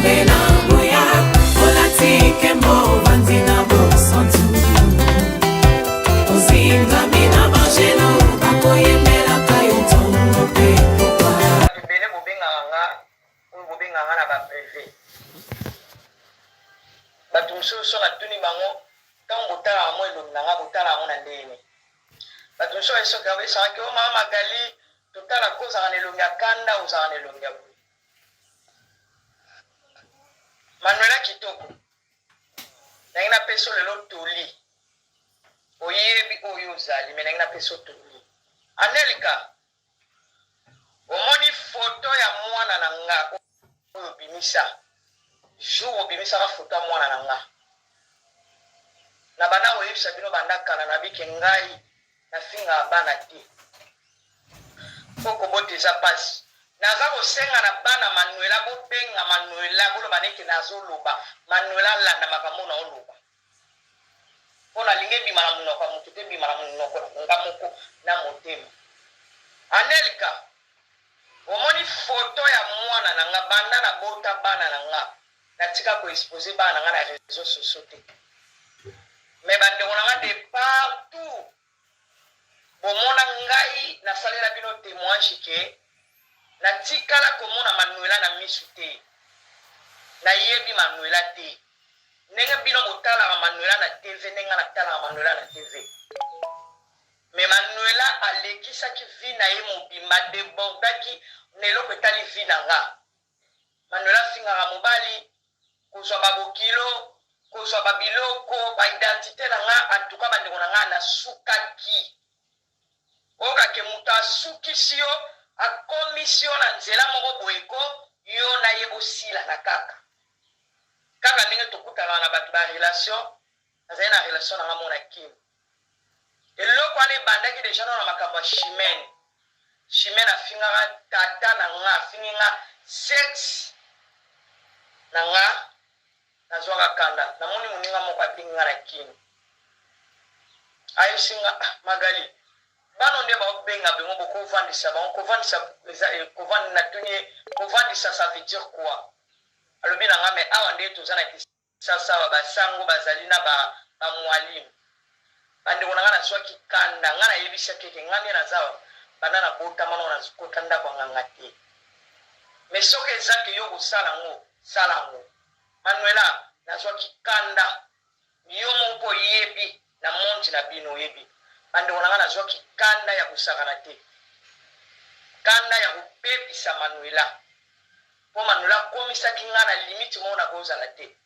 Nzambe na nguya, olati nkembo, ovandi na bosantu, ozingami na banjelu, bakoyembelaka yo ntongo mpe pokwa. Bato ebele bobengaka nga oyo bobengaka nga na ba prive bato mosusu so natuni bango ntango botalaka mwa elongi na nga botalaka yango na ndenge nini bato mosusu bayesoki bayesaka ke o mama Magali totala ko ozalaka na elongi ya kanda ozalaka na elongi ya boye Manuela kitoko nangi napesa yo lelo toli oyebi oyo ozali me nangi napesa yo toli Anelka omoni foto ya mwana na nga oyo obimisa jour obimisaka foto ya mwana na nga na banda koyebisa bino banda kala na bike ngai nafingaka bana te po kobota eza pasi naza kosenga na bana Manuela bobenga Manuela boloba nete nazoloba Manuela alanda makambo na oloba po nalingi ebima na monoko ya moto te ebima na monoko na nga moko na motema Anelka omoni foto ya mwana na nga banda na bota bana na nga natika ko expose bana na nga na réseau sociaux te mais bandeko na nga de partout bomona ngai nasalela bino témoignage ke natikala komona Manuela na misu te nayebi Manuela te ndenge bino botalaka Manuela na TV ndenge nga natalaka Manuela na TV mais Manuela alekisaki vie na ye mobimba débordaki na eloko etali vie na nga Manuela afingaka mobali kozwa babokilo kozwa babiloko baidentité na nga en tout cas bandeko na nga nasukaki oyokake moto asukisi yo akomisi yo na nzela moko boye ko yo na ye bosilana kaka kaka ndenge tokutanaka na bato ba relation nazali na relation na nga mona kini eloko wana ebandaki deja no na makambo ya Chimene Chimene afingaka tata na nga afingi nga sexe na nga nazwaka kanda namoni moninga moko abengi nga na kini ayebisi nga ah, Magali bano nde baobenga bango bokovandisa bango kovandisa kovandi natuni ye kovandisa ça veut dire quoi alobi na nga mais awa nde toza na Kisasa awa basango bazali na bamwalimu bandeko na nga nazwaki kanda nga nayebisaki eke nga nde naza awa banda nabotama nao nazokota ndako ya nganga te mais soki eza ke yo kosala yango sala yango Manuela nazwaki kanda yo moko mpo oyebi na monde na bino oyebi bandeko na nga nazwaki kanda ya kosakana te kanda ya kobebisa Manuela mpo Manuela akomisaki nga na limite moko nakozala te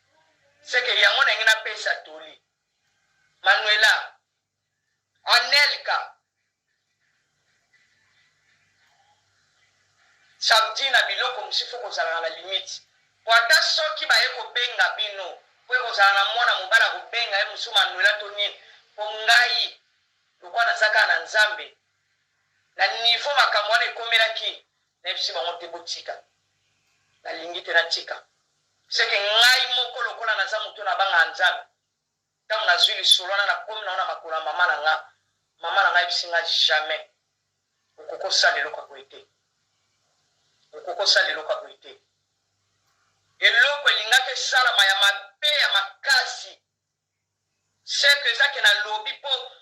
seke yango ndenge napesa toli Manuela Anelka samedi na biloko mosusu kozalaka na limite po ata soki baye kobenga bino po ekozala na mwana mobali akobenga ye mosusu Manuela to nini po ngai lokwa naza kaka na Nzambe na niveau makambo wana ekomelaki nayebisi bango te botika nalingi te natika seke ngai moko lokola naza moto nabangaka Nzambe ntango nazwi lisolo wana nakomi nango na makolo ya mama na nga mama na ngai ayebisi nga jamais okoki osala eloko ya boye te okoki osala eloko ya boye te eloko elingaki esalama ya mabe ya makasi seke ezake nalobi mpo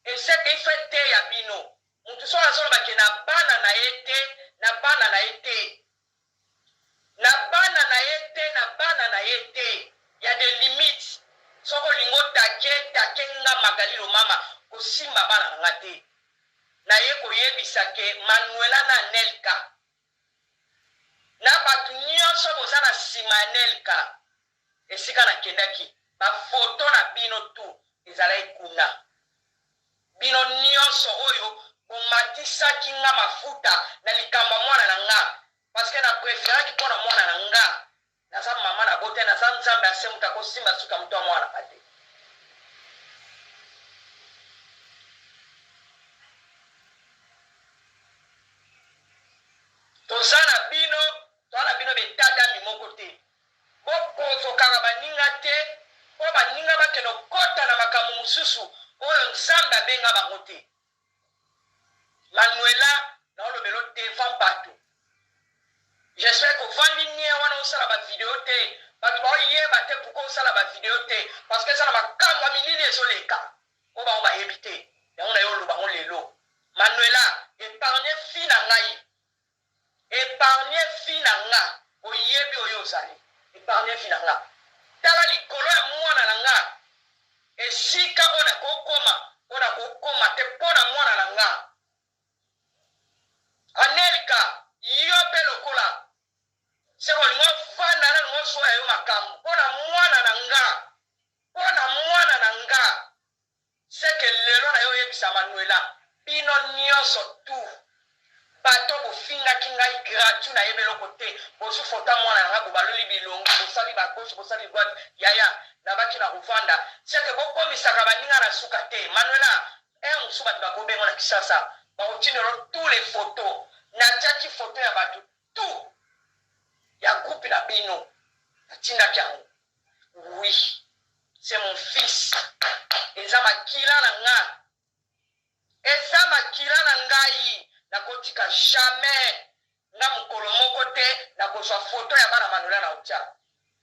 eseke ife te ya bino motu soki azoloba ke na bana na ye te na bana na ye te na bana na ye te na bana na ye te ya de limite soki olingi otake take nga Magali Lomama kosimba bana na nga te naye koyebisa ke Manuela na Anelka na bato nyonso boza na nsima ya Anelka esika nakendaki bafoto na bino tu ezalaki kuna bino nyonso oyo bomatisaki nga mafuta na likambo ya mwana na nga parce que na préféraki mpo na mwana na nga naza mama na bote naza Nzambe ase moto akosimba suka moto ya mwana nga te toza na bino toza na bino betadami moko te boprovokaka baninga te mpo baninga bakende kokɔta na makambo mosusu oyo Nzambe abenga bango te Manuela naolobelo devant bato j'espère kovandi nie wana osala. bavideo te, bato baoyeba te pourquoi osala bavideo te, parce que eza na makambo ya milili ezoleka oyo bango bayebi te. Yango na yo oloba yango lelo. Manuela, épargne fille na ngai, épargne fille na nga, oyebi oyo ozali, épargne fille na nga. Tala likolo ya mwana na nga, esika oyo nakokoma, oyo nakokoma te mpo na mwana na nga. Anelka, yo mpe lokola seko olingi ofanda na olingi oswaya yo makambo mpo na mwana na nga, mpo na mwana na nga. Seke lelo na yo oyebisa Manuela, bino nyonso tout bato bofingaki ngai gratuit, nayebi eloko te, bozwi foto ya mwana na nga, bobaloli bilongi, bosali ba gauche, bosali droite. Yaya, nabaki na kovanda seke bokomisaka baninga na suka te. Manuela, heure mosusu bato bakobengo na Kinshasa, bakotindelo tous les photos. Natiaki photo ya bato tout ya groupe na bino, natindaki yango. Oui, c'est mon fils, eza makila na nga, eza makila na ngai, nakotika jamais nga mokolo moko te nakozwa foto ya bana Manuela na otia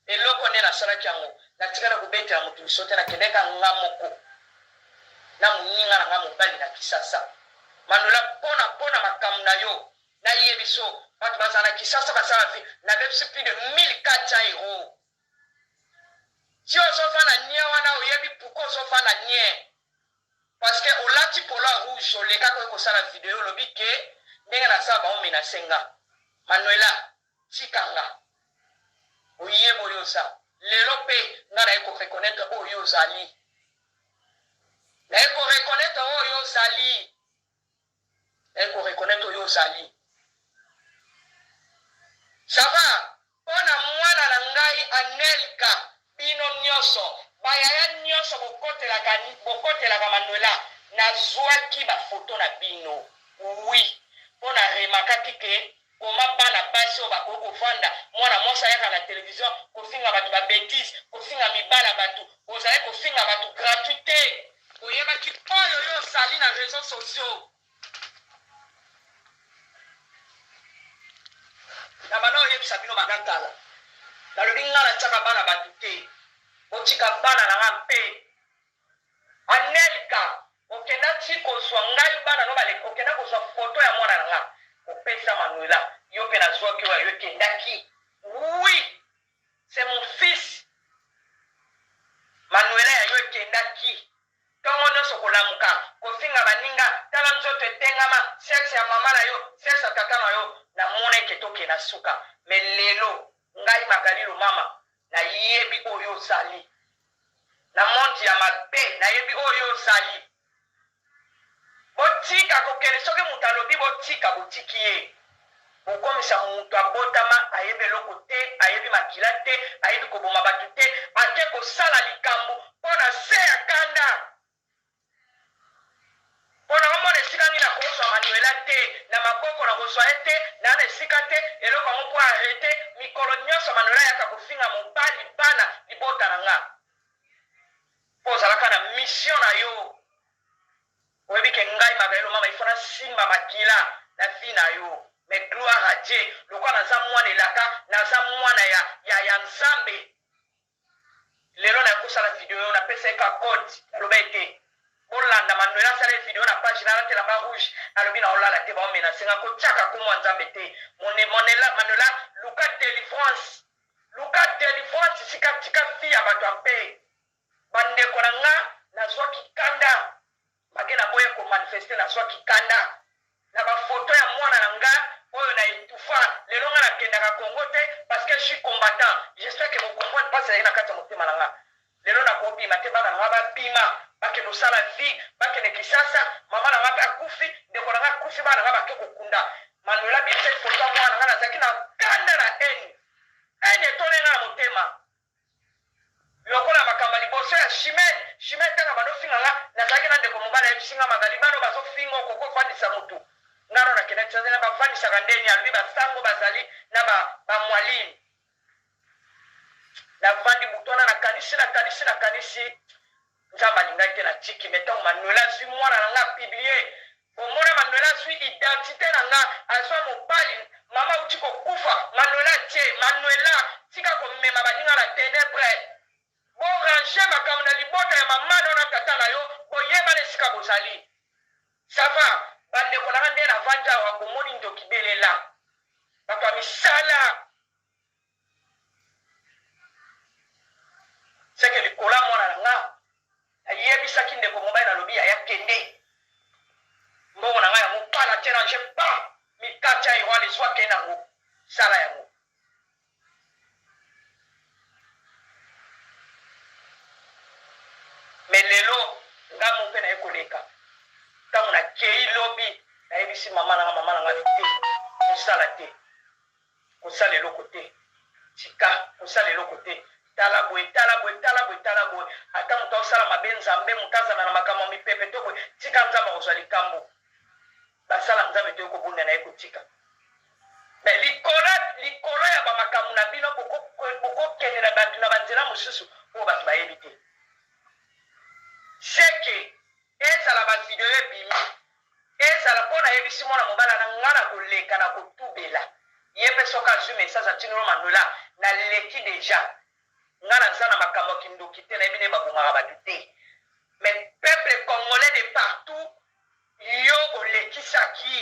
eloko nde nasalaki yango. Natikala kobetela moto liso te, nakendeka nga moko na moninga na nga mobali na Kisasa. Manuela, mpona makambo na yo, nayebi so bato bazala na Kisasa basala vi, nabebisi plus de 1400 euros. Ti ozofanda nie wana, oyebi pourquoi ozofanda nie, parce que olati polo ya rouge, olekaki oyo kosala video, olobi ke ndenge nasala baomenase nga. Manuela, tikanga, oyeba oyo oza lelo mpe nga naye koreconnaitre oyo ozali, naye koreconnaitre oyo ozali, naye koreconnaitre oyo ozali. Ça va, mpo na mwana na ngai Anelka, bino nyonso bayaya nyonso bokotelaka Manuela, nazwaki bafoto na bino. Oui, mpo na remarquaki ke koma bana basi oyo bakoki kovanda, mwana mwasi ayaka na televizio kofinga bato babêtises, kofinga mibala bato, bozali kofinga bato gratuit te. Oyebaki oyo yo osali na réseaux sociaux na bana. Oyebisa bino banda kala, nalobi nga natiaka bana bato te, botika bana na nga. Mpe Anelka, okenda ti kozwa ngai bana no baleki, okenda kozwa foto ya mwana na nga, opesa Manuela. Yo mpe nazwaki oyo yo ekendaki. Oui, c'est mon fils. Manuela, ya yo ekendaki ntongo nyonso kolamuka kofinga baninga, tala nzoto etengama, sexe ya mama na yo, sexe ya tata na yo. Namona eke tokenda suka. Mais lelo ngai Magali Lomama nayebi oyo ozali na monde ya mabe, nayebi oyo ozali. Botika kokende, soki moto alobi botika, botiki ye. Bokomisa moto abotama ayebi eloko te, ayebi makila te, ayebi koboma bato te, ake kosala likambo mpo na se ya kanda, mpo na omona esika nini nakozwa Manuela te na maboko, nakozwa ye te naa na esika te. Eloko yango mpo arrêter mikolo nyonso Manuela ayaka kofinga mobali, bana, libota na nga, mpo ozalaka na mission na yo. Oyebi ke ngai Magali Lomama, ifo nasimba makila na vie na yo. Mais gloire à Dieu, lokola naza mwana elaka, naza mwana ya Nzambe. Lelo nakosala video, napesa ye ka code, naloba ete bolanda Manuela asala ye video na page, nalatela ba rouge, alobi na olala te, baomenase nga, kotiaka kombo ya Nzambe te. Manuela, luka délivrance, luka délivrance, sika tika vie ya bato ya mpe bandeko na nga. Nazwaki kanda make, naboya komanifester, nazwaki kanda na bafoto ya mwana na nga oyo na etufa. Lelo nga nakendaka Congo te parce que je suis combattant. J'espère que bocomprendre mpasi ezali na kati ya motema na nga. Lelo nakobima te, bana na nga babima, bakende kosala vie, bakende Kisasa. Mama na nga mpe akufi, ndeko na nga akufi, bana na nga bake kokunda. Manuela bimisa foto ya mwana na nga, nazalaki na kanda na haine, haine etolenga na motema lokola makambo ya liboso ya Chimene. Chimene, ntango bandofinga nga, nazalaki na ndeko mobali, ayebisi nga: "Magali, bano bazofinga, okoko ofandisa motu." Nga no nakendaki Tanzania, bafandisaka ndeni, alobi basango bazali na bamwalini. Navandi butu wana, nakanisi, nakanisi, nakanisi, Nzambe alingaki te, natiki. Mais ntango Manuela azwi mwana na nga, publier, omona Manuela azwi identité na nga, azwa mobali, mama auti kokufa, Manuela atie. Manuela, tika. Kala seke likolo ya mwana na nga nayebisaki ndeko mobali, nalobi yaya kende, mbongo na ngai yango pa na tie na nje pa mikati ya eroile ezwa ke nango sala yango. Me lelo nga mo mpe naye koleka ntango nakei lobi, nayebisi mama na nga, mama na nga te, kosala te, kosala eloko te, tika kosala eloko te, tala boye, tala boye, tala boye, tala boye, ata moto aosala mabe, Nzambe moto azala na makambo ya mipepe to boye, tika Nzambe akozwa likambo. Basala Nzambe toye kobunda na ye kotika me likolo likolo ya bamakambo na bino bokokende na bato na banzela mosusu oyo bato bayebi te. Seke ezala bavideo ebimi, ezala mpo nayebisi mwana mobala na nga na koleka na kotubela ye mpe soki azwi message atindelo Manuela, naleki deja nga naza na makambo ya kindoki te, nayebi nde babomaka bato te, mais peuple congolais de partout, yo olekisaki,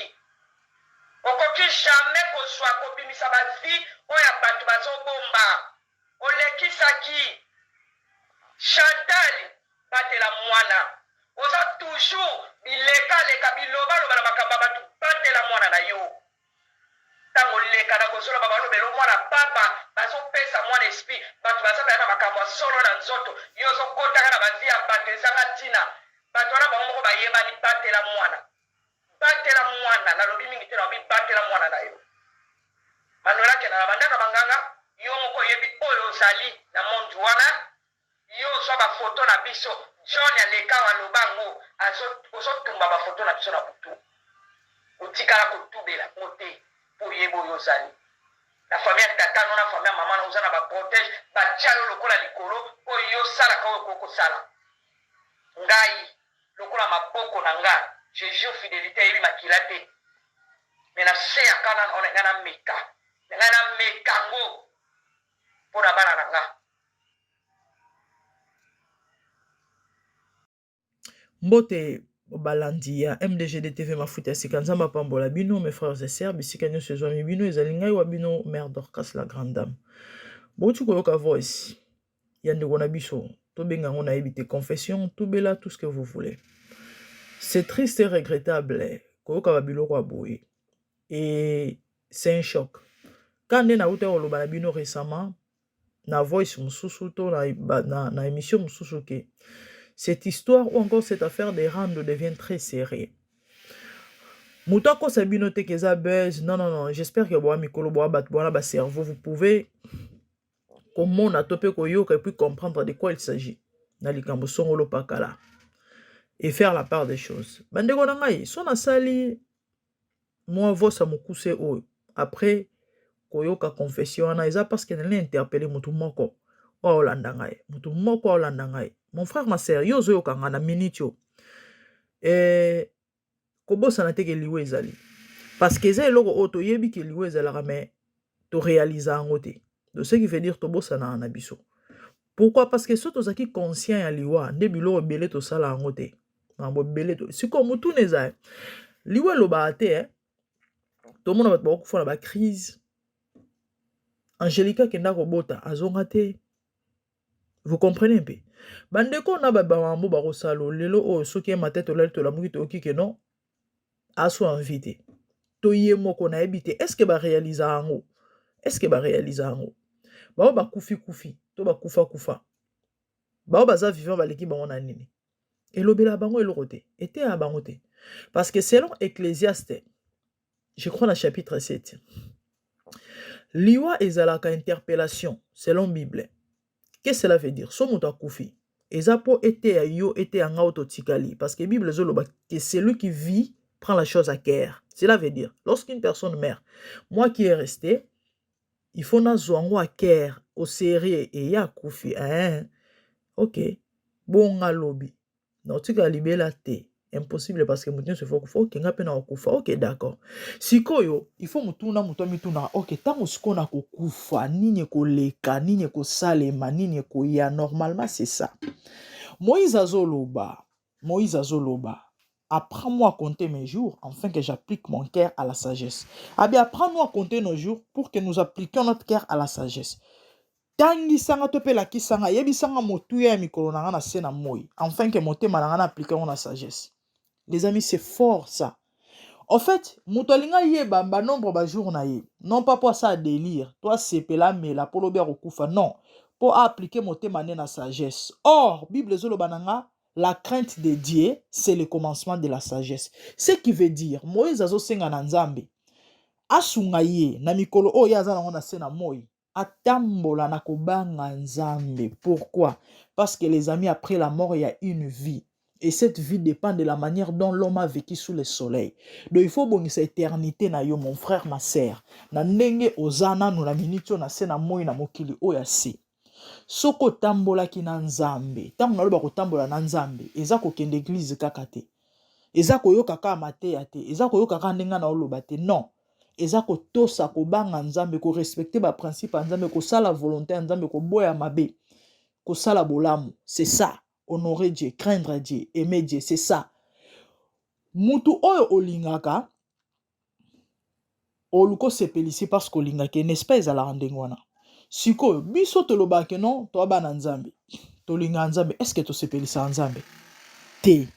okoki jamais kozwa kobimisa ba vie oyo ya bato bazobomba, olekisaki. Chantal, batela mwana, oza toujours bilekaleka, bilobaloba na makambo ya bato, batela mwana na yo. Ntango oleka na kozoloba, balobela mwana papa, bazopesa mwana esprit, bato baza kaya na makambo ya solo na nzoto, yo ozokotaka na bavie ya bato ezanga ntina, bato wana bango moko bayebani. Batela mwana, batela mwana, nalobi mingi te, nalobi batela mwana na yo. Manuela akenda na bandaka banganga, yo moko oyebi oyo ozali na monde wana, yo ozwa bafoto na biso, John aleka aloba yango, ozotumba bafoto na biso na butu, otikala kotubela ngo te mpo oyeba oyo ozali na famille ya tata no na famille ya mama na, oza na baprotege, batia yo lokola likolo mpo yo osalaka oyo okoki kosala. Ngai lokola maboko na nga, je jure fidélité ayebi makila te, me na se ya kana na ngai nameka, na ngai nameka ngo mpo na bana na nga. Mbote balandi ya MDGD TV mafuta ya sika, Nzambe apambola bino mes frères et sœurs bisika nyonso ezwami bino. Ezali ngai wa bino mère Dorcas la grande dame. Bouti koyoka voice ya ndeko na biso, tobenga yango nayebi te, confession, tubela, tout ce que vous voulez. C'est triste et regrettable koyoka babiloko ya boye et c'est un choc. Ka nde nauta koloba na bino récemment na voice mosusu to na émission mosusu ke cette histoire ou encore cette affaire de rando devient très sérieux. Moto akosa bino te ke eza buzz, non, non, non. J'espère que boa mikolo, boa bato, boa na bacerveau, vous pouvez komona to mpe koyoka et puis comprendre de quoi il s'agit na likambo songolo pakala et faire la part des choses. Bandeko na ngai, so nasali mwa voice ya mokuse oyo après koyoka confession wana, eza parce que nalingi interpeller motu moko oyo aolanda ngai, motu moko aolanda ngai. Mon frère, ma sœur, yo ozoyoka ngai na minute yo, kobosana te ke liwa ezali, parce que eza eloko oyo toyebi ke liwa ezalaka, mais toréalisa yango te. Donc ce qui veut dire tobosanaka na biso. Pourquoi? Parce que so tozalaki conscient ya liwa nde biloko ebele tosala yango te, makambo ebele. Sikoyo motuna eza, liwa elobaka te, eh? Tomona bato bakokufa na bacrise. Angélika akenda kobota, azonga te. Vous comprenez mpe bandeko na babamambo bakosala lelo oyo, soki ye mate tolali, tolamuki, toyoki ke non, aso envie te to ye moko nayebi te. Est ce que baréalisa yango? Est ce que baréalisa yango? Bao bakufi kufi to bakufa kufa, bao baza vivant baleki bango na nini? Elobela bango eloko te, eteya bango te, parce que selon Ecclésiaste, je crois na chapitre 7, liwa ezalaka interpellation selon Bible. Qu'est-ce que cela veut dire? So moto akufi, eza mpo eteya yo, eteya nga oyo totikali, parce que Bible ezoloba que celui qui vit prend la chose à cœur. Cela veut dire, lorsqu'une personne meurt, moi qui est resté, il faut nazwa yango à cœur, au sérieux. Eya akufi, hein? Ok, bonga lobi naotikala libela te, impossible, parce que moto nyonso ifo kufa. Ok, nga mpe na kokufa, ok, d'accord. Sikoyo il faut motuna, moto amitunaka: ok, ntango sikoyo na kokufa, nini ekoleka, nini ekosalema, nini ekoya? Normalement c'est ça Moïse azoloba. Moïse azoloba. Apprends-moi à compter mes jours afin que j'applique mon cœur à la sagesse. Abi, apprends-nous à compter nos jours pour que nous appliquions notre cœur à la sagesse. Tangisanga to mpe lakisanga, yebisanga motuya ya mikolo na nga na se na moi, afin que motema na nga na applique yango na sagesse. Les amis, c'est fort ça. En fait, moto alingi ayeba banombre bajour na ye, non pas mpo asala délire to asepela, amela mpo lobi akokufa, non, mpo aappliquer motema nde na sagesse. Or Bible ezoloba na nga: la crainte de Dieu, c'est le commencement de la sagesse. Ce qui veut dire, Moïse azosenga na Nzambe asunga ye na mikolo oyo ye aza nango na se na moi, atambola na kobanga Nzambe. Pourquoi? Parce que, les amis, après la mort, il y a une vie. Et cette vie dépend de la manière dont l'homme a vécu sous le soleil. Donc il faut bongisa éternité na yo, mon frère, ma sœur. Na ndenge oza nanu na miniti oyo na se na moi, na mokili oyo ya se. Soki otambolaki na Nzambe, ntango naloba kotambola na Nzambe, eza kokende église kaka te, eza koyoka kaka mateya te, eza koyoka kaka ndenge na oloba te, non, eza kotosa, kobanga Nzambe, korespecter baprincipe ya Nzambe, kosala volonté ya Nzambe, koboya mabe, kosala bolamu. C'est ça, honorer Dieu, craindre Dieu, aimer Dieu, c'est ça. Mutu oyo olingaka, oluka osepelisi parce que olingaki, n'est-ce pas? Ezalaka ndenge wana. Sikoyo biso tolobaka non, toa bana Nzambe, tolingaka Nzambe. Est-ce tosepelisaka Nzambe te?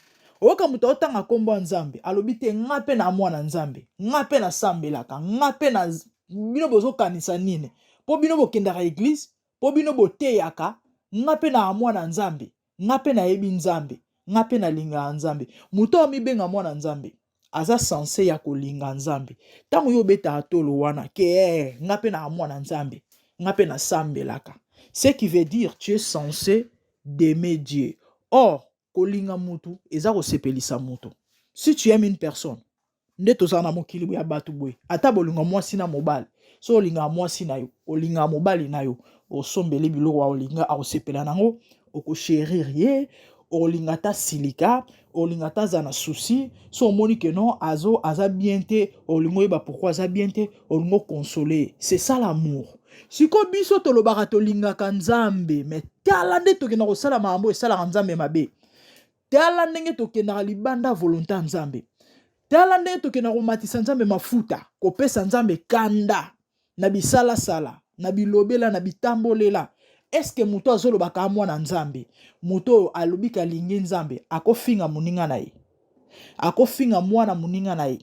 Oyoka moto aotanga nkombo ya Nzambe, alobi te: nga mpe na mwana Nzambe, nga mpe nasambelaka, nga mpe na. Bino bozokanisa nini? Mpo bino bokendaka église, mpo bino boteyaka, nga mpe na mwana Nzambe, nga mpe nayebi Nzambe, nga mpe nalingaka Nzambe. Moto oyo amibenga mwana Nzambe aza censé ya kolinga Nzambe. Ntango yo obetaka tolo wana ke nga mpe na mwana Nzambe, nga mpe nasambelaka, ce qui veut dire tu es censé d'aimer Dieu. Or kolinga mutu eza kosepelisa mutu. Si tu aimes une personne, nde tozala na mokili ya bato boye, ata bolinga mwasi na mobali, so olingaka mwasi na yo, olingaka mobali na yo, osombeli biloko olinga, akosepela nango, okochérir ye. Olinga ata silika, olinga ata aza na souci, so omoni ke non, azo aza bien te, olingi oyeba pourquoi aza bien te, olingi oconsoler. C'est ça l'amour. Sikoyo biso tolobaka tolingaka Nzambe, mais tala nde tokenda kosala makambo esalaka Nzambe mabe. Tala ndenge tokendaka libanda volonté ya Nzambe. Tala ndenge tokendaka komatisa Nzambe mafuta, kopesa Nzambe kanda na bisalasala, na bilobela, na bitambolela. Eske moto azolobaka mwana Nzambe, moto oyo alobika alingi Nzambe, akofinga moninga na ye, akofinga mwana moninga na ye?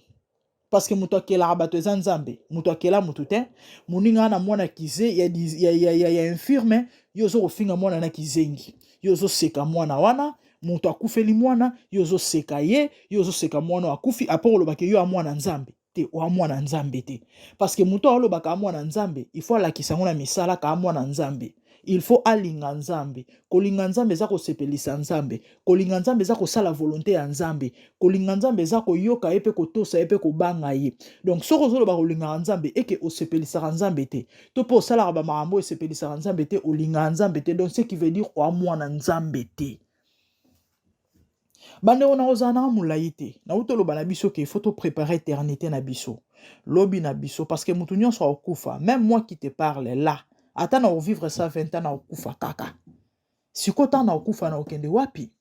Parce que moto akelaka bato eza Nzambe, moto akela motu te. Moninga na mwana kize ya infirme, yo ozo kofinga mwana na kizengi, yo ozoseka mwana wana. Moto akufeli mwana, yo ozoseka ye, yo ozoseka mwana oyo akufi. Après olobaka yo ya mwana Nzambe te. Oya mwana Nzambe te, parce que moto alobaka mwana Nzambe, il faut alakisa yango na misala ka mwana Nzambe. Il faut alinga Nzambe. Kolinga Nzambe eza kosepelisa Nzambe. Kolinga Nzambe eza kosala volonté ya Nzambe. Kolinga Nzambe eza koyoka ye mpe kotosa ye mpe kobanga ye. Donc soki ozoloba kolingaka Nzambe, eke osepelisaka Nzambe te, to mpe osalaka bamakambo esepelisaka Nzambe te, olingaka Nzambe te. Donc ce qui veut dire oa mwana Nzambe te. Bandeko, na kozala nanga molai te. Nauti oloba na biso ke faut topréparer éternité na biso, lobi na biso, parce que motu nyonso akokufa. Même moi qui te parle là, ata na kovivre 120 ans, na kokufa kaka. Sikoyo ntango na kokufa, na kokende wapi?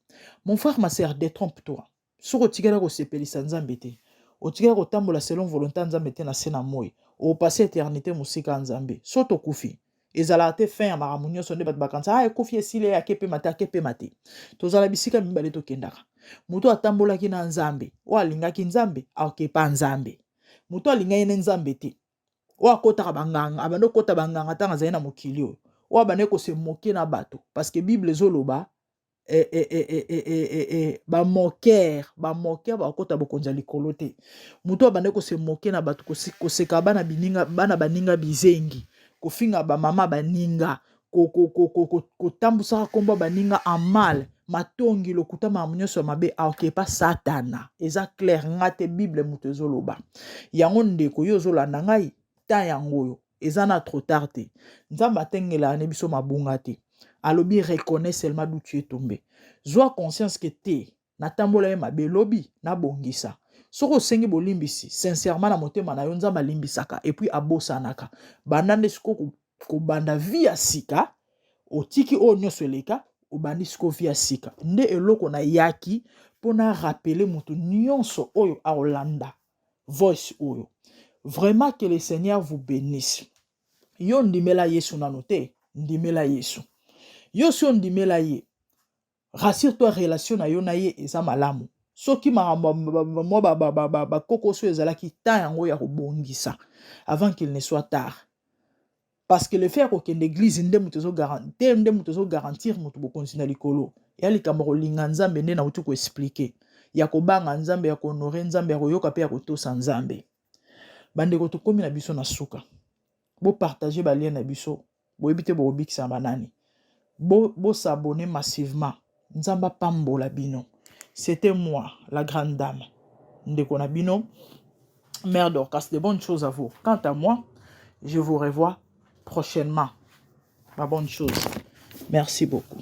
Mon frère, ma sœur, détrompe toi. Soki otikali kosepelisa Nzambe te, otikali kotambola selon volonté ya Nzambe te na se na moi, opasser éternité mosika ya Nzambe. So tokufi, ezalaka te fin ya makambo nyonso nde bato bakanisa: ah, ekufi, esili, ye akepema te. Akepema te. Tozala bisika mibale tokendaka. Moto atambolaki na Nzambe, oyo alingaki Nzambe, akepa Nzambe. Moto alingaki ne Nzambe te, oyo akɔtaka banganga, abandi okɔta banganga ntango azali na mokili oyo, oyo abandi kose moquer na bato, parce que Bible ezoloba bamoqueurs, bamoqueurs bakokɔta bokonzi ya likolo te. Moto abandi kose moquer na bato, koseka bana bininga, bana baninga bizengi, kofinga bamama baninga, kotambusaka nkombo baninga en mal, matongi, lokuta, makambo nyonso ya mabe, aokepa Satana. Eza clair, nga te, Bible moto ezoloba yango. Ndeko, yo ozolanda ngai, ta yango oyo eza na trop tard te. Nzambe atengelaka ne biso mabunga te. Alobi: reconnais seulement d'où tu es tombé. Zwa conscience ke te, natambola ye mabe, lobi nabongisa. Soki osengi bolimbisi sincèrement na motema na yo, Nzambe alimbisaka et puis abosanaka. Banda nde sikoyo kobanda vie ya sika, otiki oyo nyonso eleka. Obandi sikoyo vie ya sika. Nde eloko nayaki mpo na rappeler moto nyonso oyo akolanda voice oyo. Vraiment que le Seigneur vous benisse. Yo ndimela Yesu nano te, ndimela Yesu. Yo si ondimela ye, rassure toi, relation na yo na ye eza malamu. Soki makambo mwa bakokoso ezalaki, temps yango ya kobongisa avant qu'il ne soit tard. Parce que le fait ya kokende église nde moto te nde moto ezogarantir moto bokonzi na likolo. Ya likambo ya kolinga Nzambe nde nauti koexpliquer, ya kobanga Nzambe, ya kohonorer Nzambe, ya koyoka mpe ya kotosa Nzambe. Bandeko, tokómi na biso na suka. Bopartager balien na biso. Boyebi te bokobikisa banani. Bos'abonner massivement. Nzambe apambola bino. C'était moi, la grande dame, ndeko na bino, mère Dorcas. De bonnes choses à vous. Quant à moi, je vous revois prochainement. Ma bonne chose, merci beaucoup.